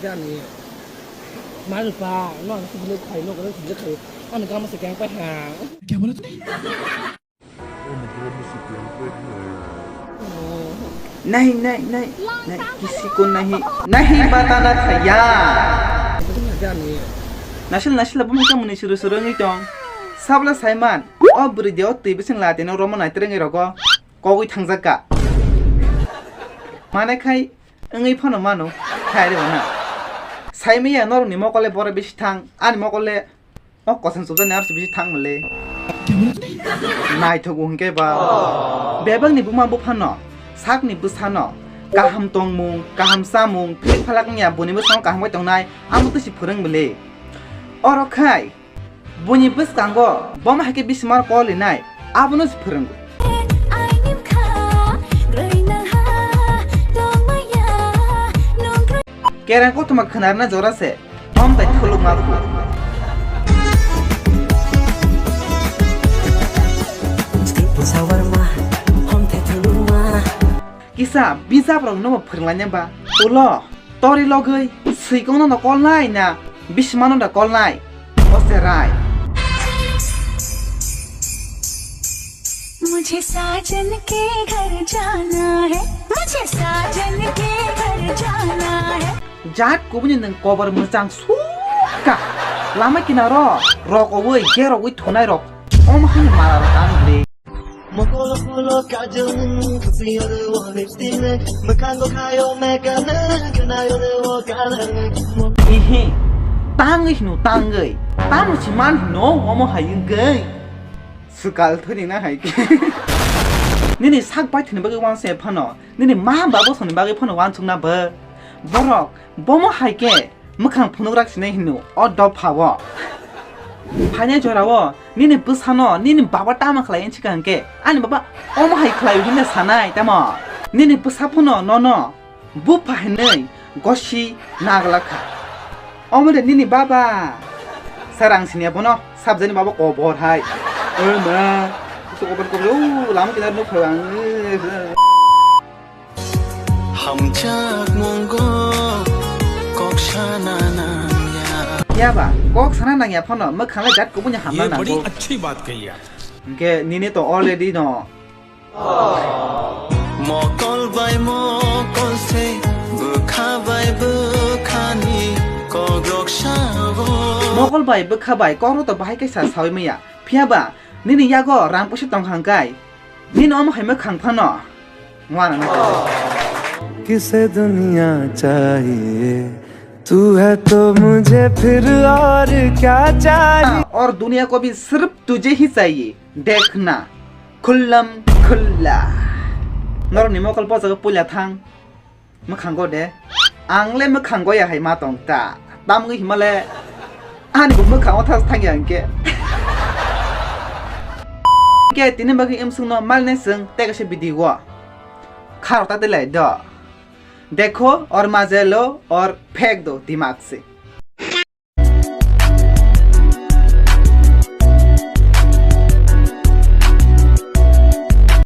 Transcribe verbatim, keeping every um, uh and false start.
Ani. Malu pa, no, aku boleh khai, no, kalau boleh khai. Anu kamu sekian pa ha. Nahi, nahi, nahi, nahi, kisi ko nahi, nahi batana tha ya. Nasil, nasil, bumung kamu ni suru suru ngi tong. Sabla Saiman, o bwrwi de o twi bising la tino romo nai tereng rogo. Kogwi thangjak ka. Mane khai wngwi phano mano, khai rw na. Saimaya norokni mokole boro bisi thang, ani mokole o koson chubjani arsi bisi thang mole. Naithok hwnkhe ba. Bebakni buma buphano, sakni bwsano, kaham tongmung, kaham chamung, philik phalak wngya buni bwskango kaham khe tongnai, amo twisi phwrwng mole. Oro khai, Buini bwskango bomo hai khe bisimar kol rinai, abono se phwrwngo. Kereng kothoma khwnarna jora se, omtai thulukma khu. Kisa bijap rok no phwrwnglaina ba ulo. Tori logwi swikongno no kolnai na bisimano da kolnai? O se rai. मुझे साजन के घर जाना है, मुझे साजन के घर जाना है। Jat kubuni nwng kobor mwchang sukha. Lama kinaro rok owi gerogwi thunai rok. Om hani mala rok ang le. Mokolo kolo kajal nung, kusi oro o lipstick nung, mwkhango khayo makeup nung, khnayo oro o galang nung. Ihi, tangwi hino tangwi, tamo si man hino omo hai wngwi. Swkal thwini na hai khe. Nini sak bai thwini bagwi uansuk phano, nini ma babo soni bagwi phano uansukna bo. Borok, bomo hai khe. Mwkhang phunukrak sinai hino o dophao. Phainai jorao nini bwsano nini baba tama khlai wngsi ka hwnkhe ani baba omo hai khlai hwnwi sanai tamo? Nini bwsa phano nono bupha hinwi gosi naglak kha. Omo de nini baba. Sir, ang siniya bono, sabjani baba kobor hai. O ma, kobor kobor, o, lama kinar nuk phai ang. Hamjakmungo kok sana nangya. Phiya ba, kok sana nangya phano mwkhang le jat kubuni hamna ये बड़ी nango. अच्छी बात कही यार। Hwnkhe nini to already no. Mokol bai mokol se, bwkha bai bwkhani kokrok sabo. Mokol bai bwkha bai kok rok to bahai kaisa saui maya. Phiya ba, nini yago rang poisa tong hang kai. Nini omo hai mwkhang phano. Mwana na. किसे दुनिया चाहिए, तू है तो मुझे फिर और क्या चाहिए। Or duniya ko bhi sirf tujhe hi chahiye. Dekhna. Khullam khulla. Norok ni mokol posa ko puila thang. Mwkhango de. Ang le mwkhango ya hai ma tong ta. Tamgwi hima le. Ani bo mwkhango thas thang ya hwnkhe. Ke tini bagwi imsung no mal ne sung te kaisa video. Kharo ta de lai do. Dekho or maje lo or phek do dimak se.